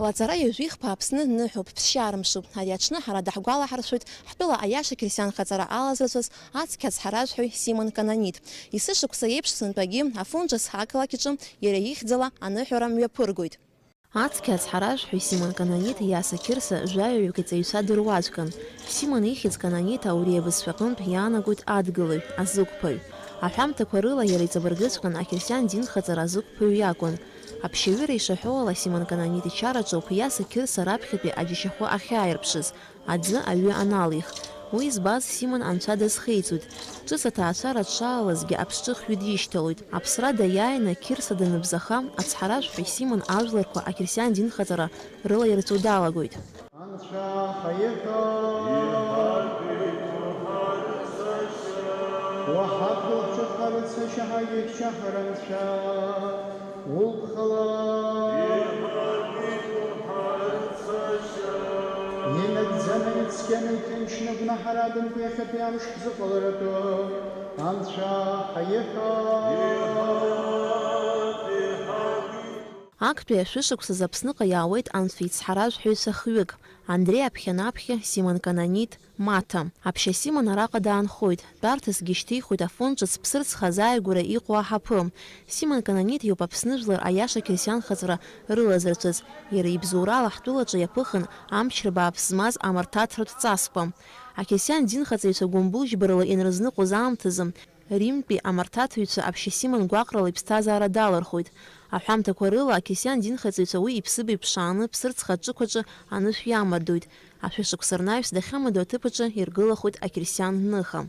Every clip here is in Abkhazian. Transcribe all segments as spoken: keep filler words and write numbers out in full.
Лаҵара ҩажәихԥа Аԥсны ныҳәоуп, ԥсшьара мшуп. Ари аҽны ҳара даҳгәалаҳаршәоит ҳтәыла аиаша қьырсиан хаҵара алазырҵәаз ацқьа ацҳаражәҳәаҩ Симон Кананит. Есышықәса еиԥш сынтәагьы Афон ҿыц ақалақь аҿы иара ихьӡала аныҳәара мҩаԥыргоит. Ацқьа ацҳаражәҳәаҩ Симон Кананит Иаса Қьырса жәаҩаҩык иҵаҩцәа дыруаӡәкын. Симон ихьӡ Кананит ауриа бызшәаҟынтә иаанагоит адгылаҩ, азықәԥаҩ. Аҳәамҭақәа рыла иара иҵабыргыҵәҟьан ақьырсиан динхаҵара азықәԥаҩ иакәын. Аԥшьаҩыра ишаҳәо ала, Симон Кананит ичараҿоуп Иаса Қьырса раԥхьатәи аџьашьахәы ахьааирԥшыз, аӡы аҩы аналих. Уи збаз Симон анцәа дазхеиҵоит. Ҿыц аҭаацәара дшаалазгьы аԥсҿыхҩы дишьҭалоит. Аԥсра даиааины Қьырса даныбзаха, ацҳаражәҳәаҩ Симон ажәларқәа ақьырсиан динхаҵара рылаирҵо далагоит. Анцәа хаиҳәа! Уаҳа бгәылҳәыхарыцашьа ҳагьежьхар Анцәа, улԥхала! Инагӡаны, ицқьаны, иҭынчны, гәнаҳарадымкәа иахьатәи амш ҳзыҟаларатәы Анцәа хаиҳәа! Актәи ашәышықәсазы Аԥсныҟа иаауеит анцәа ицҳаражәҳәаҩцәа хҩык, Андреи аԥхьанаԥхьа, Симон Кананит, Маҭа. Аԥшьа Симон араҟа даанхоит, тәарҭасгьы шьҭихуеит Афон ҿыц ԥсырӡха азааигәара иҟоу аҳаԥы. Симон Кананит иоуп Аԥсны жәлар аиаша қьырсианхаҵара рылазырҵәаз, иара ибзоурала ҳтәылаҿы иаԥыхын амчра бааԥс змаз амарҭаҭратә ҵасқәа. Ақьырсиан динхаҵаҩцәа гәымбылџьбарала инарызныҟәоз аамҭазы, Римтәи амарҭаҭҩцәа Аԥшьа Симон гәаҟрала иԥсҭазаара далырхуеит. Аҳәамҭақәа рыла, ақьырсиан динхаҵаҩцәа уи иԥсыбаҩ ԥшааны ԥсырӡха аҿықәаҿы анышә иамардоит. Ашәышықәса рнаҩс дахьамадоу аҭыԥаҿы иргылахоит ақьырсиан ныха.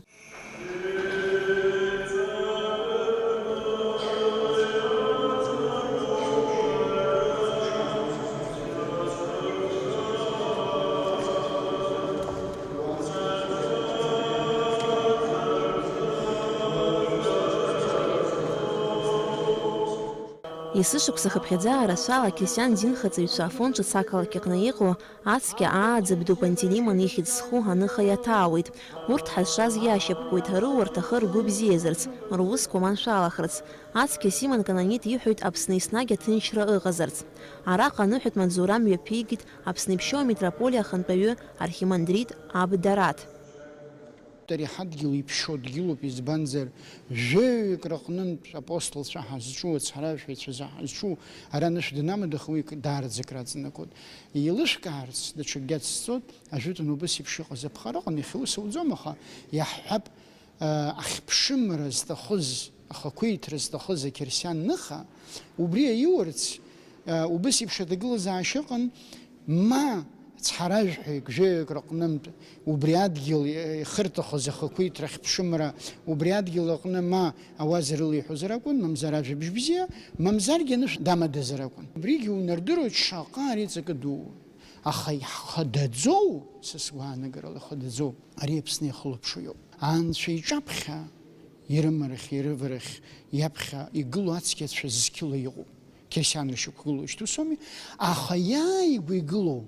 Есышықәса хыԥхьаӡа арацәала ақьырсиан динхаҵаҩцәа Афон ҿыц ақалақь аҟны иҟоу ацқьа ааӡаб ду Пантелеимон ихьӡ зху аныха иаҭаауеит. Урҭ ҳазшаз иашьапкуеит, рыуа рҭахы ргәы бзиазарц, русқәа маншәалахарц. Ацқьа Симон Кананит иҳәоит Аԥсны еснагь аҭынчра ыҟазарц. Араҟа аныҳәатә маҵзура мҩаԥигеит Аԥсны иԥшьоу амитрополиа ахантәаҩы архимандрит аб Дараҭ. Ари ҳадгьыл иԥшьоу дгьылуп, избанзар, жәаҩык рыҟнынтә апостолцәа ҳазҿу, ацҳаражәҳәаҩцәа ҳазҿу, ара анышә данамадах, уи даараӡа акраҵанакуеит. Еилышәкаарц даҽакгьы ацҵоит, ажәытәан убас еиԥш иҟаз аԥхара ыҟан, иахьа ус ауӡом, аха иаҳҳәап, ахьԥшымра зҭахыз, ахақәиҭра зҭахыз ақьырсиан ныха, убри аиурц, убас еиԥш аҭагылазаашьа ыҟан, ма цҳаражәҳәаҩык, жәаҩык рыҟнынтә убри адгьыл ихырҭахоз ахақәиҭра, ахьԥшымра, убри адгьыл аҟны ма ауаза рылеиҳәозар акәын, мамзар ажәабжь бзиа, мамзаргьы анышә дамадазар акәын. Убригьы унардыруеит шаҟа ари ҵакы дуу. Аха ихадаӡоу, са сгәаанагарала ихадаӡоу, ари Аԥсны иахылаԥшуа иоуп. Анцәа иҿаԥхьа, ирымарахь, ирыварахь, иаԥхьа игылоу ацқьацәа зқьыла иҟоуп. Қьырсианра шьақәгылоу шьҭа ус ауми, аха иааигәа игылоу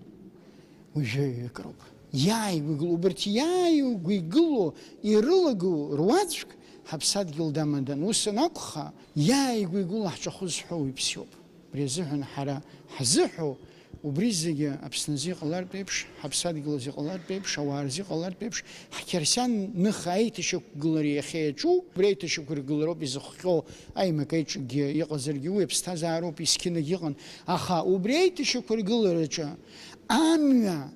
уи жәаҩык роуп. Иааигәа игылоу, убарҭ иааигәа игылоу, ирылагылоу руаӡәк ҳаԥсадгьыл дамадан. Ус анакәха, иааигәа игылоу ҳҿахәы зҳәо уи ԥсиоуп. Убри азыҳәан ҳара ҳзыҳәоу, убри зегьы Аԥсны азы иҟалартә еиԥш, ҳаԥсадгьыл азы иҟалартә еиԥш, ауаа рзы иҟалартә еиԥш, ҳқьырсиан ныха аиҭашьақәгылара иахьа иаҿу, убри аиҭашьақәыргылароуп изыхҟьо, аимак аиҿакгьы иҟазаргьы уи аԥсҭазаароуп, есқьынагь иҟан, аха убри аиҭашьақәыргылараҿы амҩа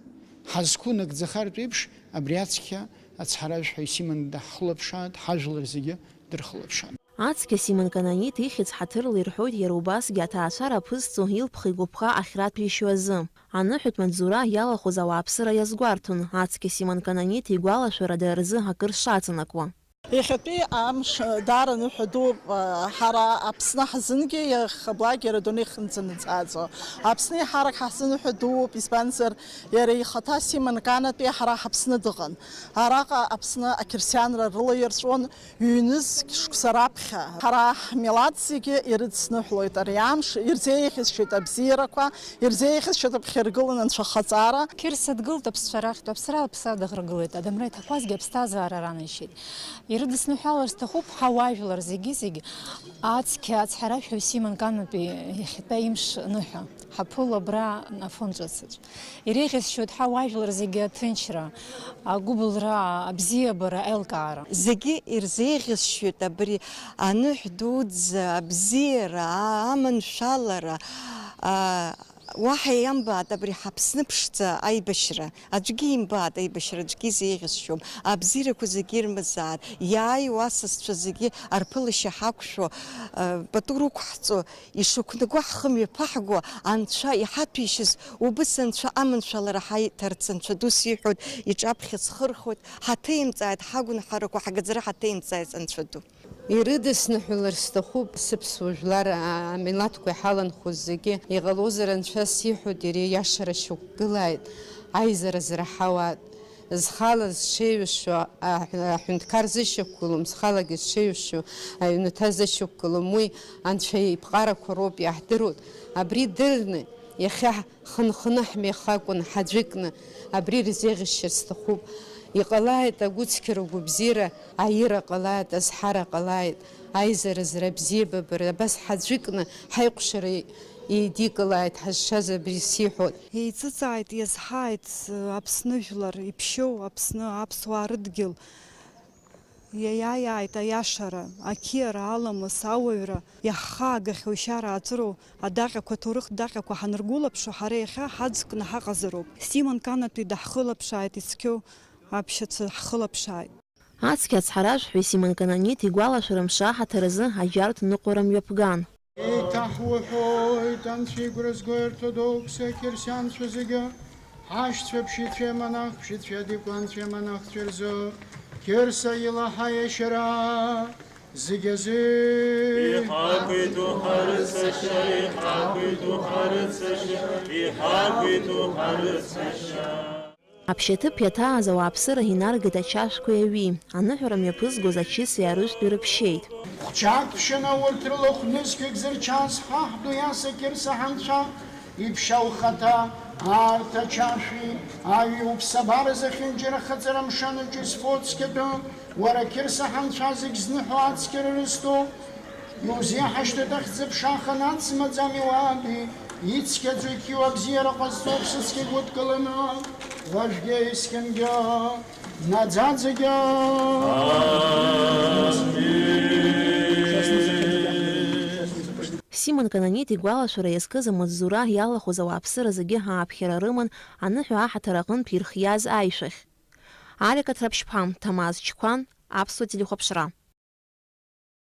ҳазқәу нагӡахартә еиԥш, абри ацқьа ацҳаражәҳәаҩ Симон даҳхылаԥшааит, ҳажәлар зегьы дырхылаԥшааит. Ацқьа Симон Кананит ихьӡ ҳаҭырла ирҳәоит иара убасгьы аҭаацәара аԥызҵо илԥха-игәыԥха ахьратәишьо азы. Аныҳәатә маҵзура иалахәыз ауааԥсыра иазгәарҭон, ацқьа Симон Кананит игәалашәара дара рзы акыр шаҵанакуа. Иахьатәи амш даара ныҳәа дууп, ҳара Аԥсны ҳзынгьы, иахьа благьара адунеи хынӡанаӡааӡо. Аԥсны еиҳарак ҳзы ныҳәа дууп, избанзар, иара ихаҭа Симон Канатәи ҳара ҳаԥсны дыҟан. Араҟа Аԥсны ақьырсианра рылаирҵәон, ҩнызқь шықәса раԥхьа ҳара ҳмилаҭ зегьы ирыдсныҳәлоит ари амш, ирзеиӷьасшьоит абзиарақәа, ирзеиӷьасшьоит аԥхьаргылан анцәахаҵара. Қьырса дгылт аԥсцәа рахьтә, аԥсра аԥсра дыӷрагылеит, адамра иҭақәазгьы аԥсҭазаара ранашьеит. Ирыдысныҳәалар сҭахуп ҳауаажәлар зегьы-зегьы, ацқьа ацҳаражәҳәаҩ Симон Канатәи иахьатәи имш ныҳәа, ҳаԥыло абра Афон ҿыцаҿ. Иреиӷьасшьоит ҳауаажәлар зегьы аҭынчра, агәыбылра, абзиабара, аилкаара. Зегьы ирзеиӷьасшьоит абри аныҳә дуӡӡа, абзиара, а-, аманшәалара, а, уаҳа иамбааит абри ҳАԥсны ԥшӡа аибашьра. Аӡәгьы имбааит аибашьра, аӡәгьы изеиӷьасшьом. Абзиарақәа зегьы ирмазааит. Иааиуа асасцәа зегьы арԥылашьа ҳақәшәо, а, пату рықәҳҵо, ишықәнаго ҳхы мҩаԥаҳго Анцәа иҳаҭәеишьаз, убыс Анцәа аманшәалара ҳаиҭарц Анцәа ду сиҳәоит, иҿаԥхьа схырхуеит, ҳаҭеимҵааит, ҳагәынҳарақәа, ҳгаӡара ҳаҭеимҵааит Анцәа ду. Ирыдысныҳәалар сҭахуп сыԥсуа жәлар, а-, амилаҭқәа иҳаланхоз зегьы, иҟалозар Анцәа сиҳәоит, иара иашара шьақәгылааит, аизара зраҳауа, зхала зҽеиҩышо, аҳ-, аҳәынҭқар зышьақәгылом, зхалагьы зҽеиҩышо, аҩнаҭа зышьақәгылом, уи Анцәа иԥҟарақәа роуп, иаҳдыруеит. Абри дырны, иахьа хынханы ҳмҩахакәын, ҳаӡәыкны, абри рзеиӷьасшьар сҭахуп. Иҟалааит агәыцқьара, агәабзиара, аира ҟалааит, азҳара ҟалааит, аизаразра, абзиабабара, абас ҳаӡәыкны ҳаикәшара еидикылааит, ҳазшаз абри сиҳәоит. Еиҵыҵааит, иазҳааит, Аԥсны жәлар, иԥшьоу Аԥсны, аԥсуаа рыдгьыл. Иаиааит аиашара, ақьиара, аламыс, ауаҩра, иаҳхаагахьоу ишьара ааҵыроу адаҟьақәа, аҭоурыхтә даҟьақәа ҳаныргәылаԥшо, ҳара иахьа ҳаӡкны ҳаҟазароуп. Симон Канатәи даҳхылаԥшааит, ицқьоу аԥшьацәа ҳхылаԥшааит. Ацқьа ацҳаражәҳәаҩ Симон Кананит игәалашәара мшаҳаҭыр азы аџьарҭ ныҟәара мҩаԥган. Еиҭаҳуҳәоит, Анцәа игәра зго аортодокс ақьырсианцәа зегьы, ҳашьцәа ԥшьацәеи амонах ԥшьацәеи адикәанцәеи амонахцәеи рзы, Қьырса илаҳа иашьара зегьы азы. Иҳақәиҭу ҳарыцашьа, иҳақәиҭу ҳарыцашьа, иҳақәиҭу ҳарыцашьа. Аԥшьаҭыԥ иаҭааз ауааԥсыра инаргеит ачашәқәеи аҩи, аныҳәара мҩаԥызгоз ачыси арыжәтәи рыԥшьеит. Хәҷаԥшьына урҭ рыла хә-нызқьҩык зырчаз ҳаҳ ду Иаса Қьырса ҳанцәа иԥшьа ухаҭа, арҭ ачашәи аҩи уԥсабара зехьынџьара ахыҵра мшанаҿ изфо цқьатәы, уара Қьырса ҳанцәа зегь зныҳәо ацқьара рызҭо, иузеиҳашьҭит ахьӡ-аԥша аханатә змаӡами уаби, ицқьаӡоу иқьиоу абзиара ҟазҵо аԥсыцқьа игәыдкыланы, уажәгьы есқьынгьы, наӡаӡагьы. Симон Кананит игәалашәара иазкыз амаҵзура иалахәыз ауааԥсыра зегьы ааԥхьара рыман аныҳәа аҳаҭыр аҟынтә ирхиаз аишәахь. Алика Ҭраԥшьԥҳа, Ҭамаз Чқәан, Аԥсуа телехәаԥшра.